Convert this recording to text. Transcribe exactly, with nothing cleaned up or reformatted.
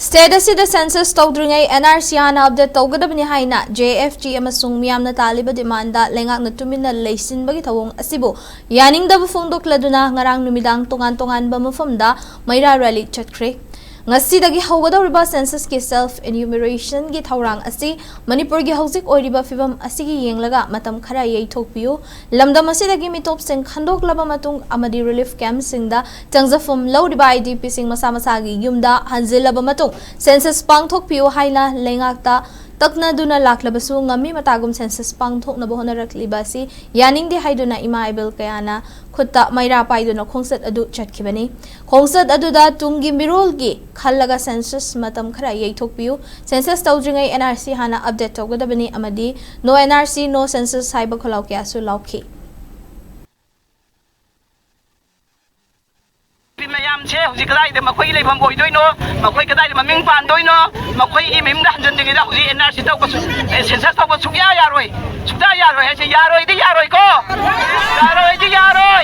State ꯑꯁꯤꯗ census ꯇꯧꯗ꯭ꯔꯤꯉꯩ and R C ꯍꯥꯟꯅ ꯑꯞꯗꯦꯠ ꯇꯧꯒꯗꯕꯅꯤ ꯍꯥꯏꯅ ꯖꯦ ꯑꯦꯐ ꯇꯤ ꯑꯃꯁꯨꯡ ꯃꯤꯌꯥꯝꯅ ꯇꯥꯜꯂꯤꯕ ꯗꯤꯃꯥꯟꯗ ꯂꯩꯉꯥꯛꯅ ꯇꯨꯃꯤꯟꯅ ꯂꯩꯁꯤꯟꯕꯒꯤ ꯊꯧꯑꯣꯡ ꯑꯁꯤꯕꯨ ꯌꯥꯅꯤꯡꯗꯕ ꯐꯣꯡꯗꯣꯛꯂꯗꯨꯅ ꯉꯔꯥꯡ ꯅꯨꯃꯤꯗꯥꯡ ꯇꯣꯉꯥꯟ ꯇꯣꯉꯥꯟꯕ ꯃꯐꯝꯗ ꯃꯩꯔꯥ ꯔꯦꯂꯤ ꯆꯠꯈ꯭ꯔꯦ꯫ ꯉꯁꯤꯗꯒꯤ ꯍꯧꯒꯗꯧꯔꯤꯕ ꯁꯦꯟꯁꯁꯀꯤ ꯁꯦꯜꯐ ꯏꯅ꯭ꯌꯨꯃꯔꯦꯁꯟꯒꯤ ꯊꯧꯔꯥꯡ ꯑꯁꯤ ꯃꯅꯤꯄꯨꯔꯒꯤ ꯍꯧꯖꯤꯛ ꯑꯣꯏꯔꯤꯕ ꯐꯤꯕꯝ ꯑꯁꯤꯒꯤ ꯌꯦꯡꯂꯒ ꯃꯇꯝ ꯈꯔ ꯌꯩꯊꯣꯛꯄꯤꯌꯨ꯫ ꯂꯝꯗꯝ ꯑꯁꯤꯗꯒꯤ ꯃꯤꯇꯣꯞꯁꯤꯡ ꯈꯟꯗꯣꯛꯂꯕ ꯃꯇꯨꯡ ꯑꯃꯗꯤ ꯔꯤꯂꯤꯐ ꯀꯦꯝꯞꯁꯤꯡꯗ ꯆꯪꯖꯐꯝ ꯂꯧꯔꯤꯕ ꯑꯥꯏ ꯗꯤ ꯄꯤꯁꯤꯡ ꯃꯁꯥ ꯃꯁꯥꯒꯤ ꯌꯨꯝꯗ ꯍꯟꯖꯤꯜꯂꯕ ꯃꯇꯨꯡ ꯁꯦꯟꯁꯁ ꯄꯥꯡꯊꯣꯛꯄꯤꯌꯨ ꯍꯥꯏꯅ ꯂꯩꯉꯥꯛꯇ ꯇꯛꯅꯗꯨꯅ ꯂꯥꯛꯂꯕꯁꯨ ꯉꯝꯃꯤ ꯃꯇꯥꯒꯨꯝ ꯁꯦꯟꯁꯁ ꯄꯥꯡꯊꯣꯛꯅꯕ ꯍꯣꯠꯅꯔꯛꯂꯤꯕ ꯑꯁꯤ ꯌꯥꯅꯤꯡꯗꯦ ꯍꯥꯏꯗꯨꯅ ꯏꯃꯥ ꯏꯕꯦꯜ ꯀꯌꯥꯅ ꯈꯨꯠꯇ ꯃꯩꯔꯥ ꯄꯥꯏꯗꯨꯅ ꯈꯣꯡꯆꯠ ꯑꯗꯨ ꯆꯠꯈꯤꯕꯅꯤ꯫ ꯈꯣꯡꯆꯠ ꯑꯗꯨꯗ ꯇꯨꯡꯒꯤ ꯃꯤꯔꯣꯜꯒꯤ ꯈꯜꯂꯒ ꯁꯦꯟꯁꯁ ꯃꯇꯝ ꯈꯔ ꯌꯩꯊꯣꯛꯄꯤꯌꯨ, ꯁꯦꯟꯁꯁ ꯇꯧꯗ꯭ꯔꯤꯉꯩ ꯑꯦꯟ ꯑꯥꯔ ꯁꯤ ꯍꯥꯟꯅ ꯑꯞꯗꯦꯠ ꯇꯧꯒꯗꯕꯅꯤ ꯑꯃꯗꯤ No N R C, No Census ꯍꯥꯏꯕ ꯈꯣꯜꯂꯥꯎ ꯀꯌꯥꯁꯨ ꯂꯥꯎꯈꯤ꯫ ꯅꯨꯄꯤ ꯃꯌꯥꯝꯁꯦ ꯍꯧꯖꯤꯛ ꯀꯗꯥꯏꯗ ꯃꯈꯣꯏꯒꯤ ꯂꯩꯐꯝ ꯑꯣꯏꯗꯣꯏꯅꯣ, ꯃꯈꯣꯏ ꯀꯗꯥꯏꯗ ꯃꯃꯤꯡ ꯄꯥꯟꯗꯣꯏꯅꯣ, ꯃꯈꯣꯏꯒꯤ ꯃꯌꯨꯝꯗ ꯍꯟꯖꯤꯟꯗ꯭ꯔꯤꯉꯩꯗ ꯍꯧꯖꯤꯛ ꯑꯦꯟ ꯑꯥꯔ ꯁꯤ ꯇꯧꯕ, ꯁꯦꯟꯁꯁ ꯇꯧꯕ ꯁꯨꯛꯌꯥ ꯌꯥꯔꯣꯏ, ꯁꯨꯛꯌꯥ ꯌꯥꯔꯣꯏ ꯍꯥꯏꯁꯦ꯫ ꯌꯥꯔꯣꯏꯗꯤ ꯌꯥꯔꯣꯏꯀꯣ, ꯌꯥꯔꯣꯏꯗꯤ ꯌꯥꯔꯣꯏ꯫